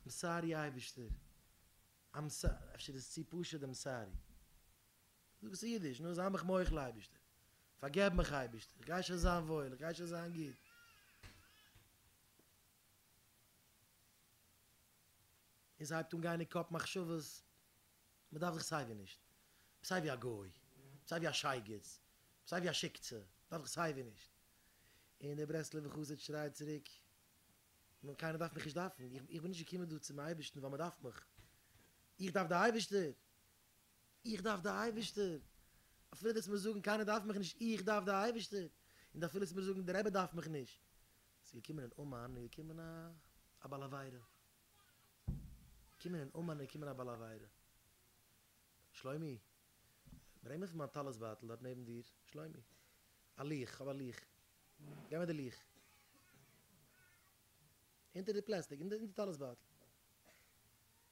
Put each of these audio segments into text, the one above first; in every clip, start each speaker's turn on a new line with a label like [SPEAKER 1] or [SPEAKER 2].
[SPEAKER 1] איים סארי אייבערשטער, איים סארי, אפשר איז עס צו פשוט איים סארי. זאג עס אין אידיש, נו זיי מיך מוחל אייבערשטער, פארגעב מיך אייבערשטער, איך גיי שוין זיין וואויל, איך גיי שוין זיין גוט. און ס'הייבט אן גיין אין קאפ מחשבות, מ'דארף דיך סייווי נישט, ביסט סייווי א גוי, ביסט סייווי א שייגעץ, ביסט סייווי א שיקצע, מ'דארף דיך סייווי נישט. און דער ברסלב'ער חסיד שרייט צוריק, נו קיינער דארף מיך נישט דארפן, איך בין נישט געקומען דא צום אייבערשטן ווייל מ'דארף מיך, איך דארף די אייבערשטער! איך דארף די אייבערשטער! אפילו וועסט מיר זאגן קיינער דארף מיך נישט, איך דארף די אייבערשטער! און אפילו וועסט מיר זאגן די רבי דארף מיך נישט. ס'איז געקומען אין אומאן איז געקומען א א בעל עבירה. געקומען אין אומאן איז געקומען א בעל עבירה. שלומי, ברענג מיר פון מיין טלית בייטל דארט נעבן דיר. שלומי, א לוח, כ'האב א לוח. געב מיר די לוח. אונטער די פלעסטיק, אונטער די טלית בייטל.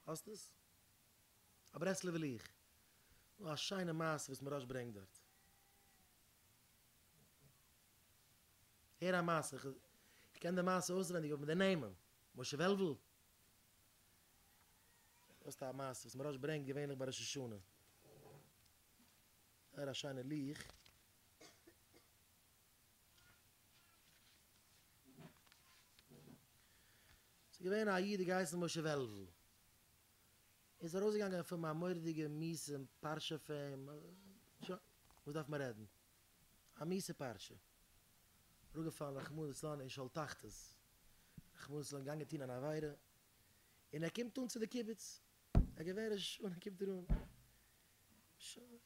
[SPEAKER 1] האסט עס? א ברסלב'ע לוח. נאר א שיינע מעשה וואס מוהרא"ש ברענגט דארט. הער א מעשה, איך קען די מעשה אויסווענדיג אבער מיט די נעמען. משה וועלוול? דאס איז א מעשה וואס מוהרא"ש ברענגט געווענליך ביי ראש השנה. זייער א שיינע לוח. ס'איז געווען א איד געהייסן משה וועלוול. איז ארויסגעגאנגען פון אים א מורא'דיגע מיסע פרשה פון אים, שוין, וואס דארף מען רעדן, א מיסע פרשה, אראפגעפאלן רחמנא לצלן אין שאול תחתית, רחמנא לצלן געגאנגען טון אן עבירה, און ער קומט אן צו די קיבוץ, ער איז געווען ראש השנה קומט ער אן, שוין,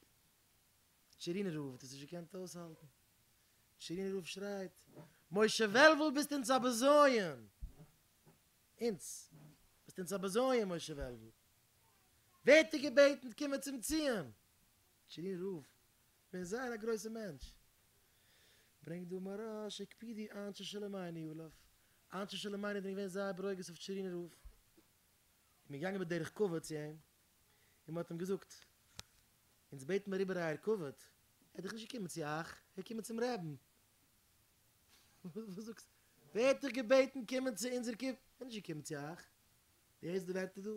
[SPEAKER 1] טשערינער רב האט עס נישט געקענט אויסהאלטן, טשערינער רב שרייט, משה וועלוול ביסט אונז א בזיון! אונז, ביסט אונז א בזיון משה וועלוול. ווער האט דיר געבעטן קומען צום ציון? טשערינער רב, געווען זייער א גרויסע מענטש. ברענגט דא מוהרא"ש הקפידו אנשי שלומינו עליו. אנשי שלומינו זענען געווען זייער ברוגז אויף טשערינער רב. און מ'איז געגאנגען בדרך כבוד צו אים, און מ'האט אים געזאגט, אונז בעטן מיר איבער אייער כבוד, ער איז דאך נישט געקומען צו אייך, ער איז געקומען צום רעבן. וואס זאגסטו? ווער האט דיך געבעטן קומען צו אונזער קיבוץ? ער איז נישט געקומען צו אייך. דו הערסט די ווערטער דא?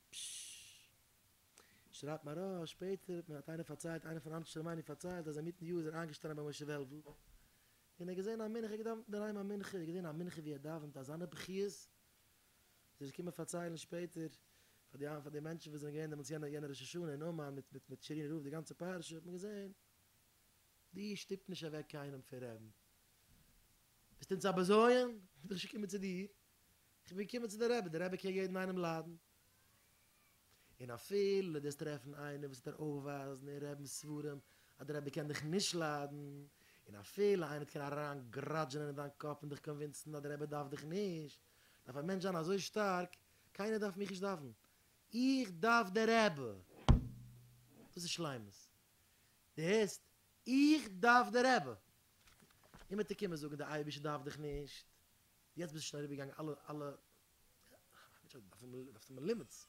[SPEAKER 1] פששש. שרייבט מוהרא"ש, שפעטער האט איינער פארציילט, איינער פון אנשי שלומינו פארציילט אז אינמיטן יאר איז ער איינגעשטאנען ביי משה וועלוול, און ער האט געזען א מנחה, ער האט געדאווענט אינדערהיים א מנחה, ער האט געזען א מנחה ווי ער דאווענט אזאנע בכיות, איז ער געקומען פארציילן שפעטער פאר די פאר די מענטשן וואס זענען געווען דעמאלטס יענע יענע ראש השנה אין אומאן מיט מיט מיט טשערינער רב די גאנצע פרשה האט מען געזען. דו שטופ נישט אוועק קיינעם פון רעבן. ביסט אונז א בזיון? איך בין דאך נישט געקומען צו דיר, איך בין געקומען צו די רבי, די רבי קען יעדן איינעם ליידן. און אפילו דו וועסט טרעפן איינער וואס וועט דיר אויפווייזן אין רבינ'ס ספרים אז די רבי קען דיך נישט ליידן, און אפילו איינער קען אריין גראדזשענען אין דיין קאפ און דיך קאנווינסן אז די רבי דארף דיך נישט, דארף א מענטש זיין אזוי שטארק, קיינער דארף מיך נישט דארפן, איך דארף די רבי! דאס איז שלימות. דו הערסט? איך דארף די רבי! און מ'וועט דיר קומען זאגן די אייבערשטער דארף דיך נישט, יעצט ביסטו שוין אריבערגעגאנגען אלע אלע, דארפסט האבן לימיטס,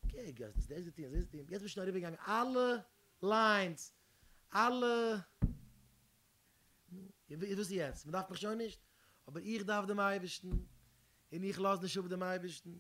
[SPEAKER 1] אקעי דו האסט דאס געטון דאס געטון, יעצט ביסטו שוין אריבערגעגאנגען אלע ליינס, אלע, נו, וואס איז יעצט? מען דארף מיך שוין נישט? אבער איך דארף דעם אייבערשטן, און איך לאז נישט אפ דעם אייבערשטן.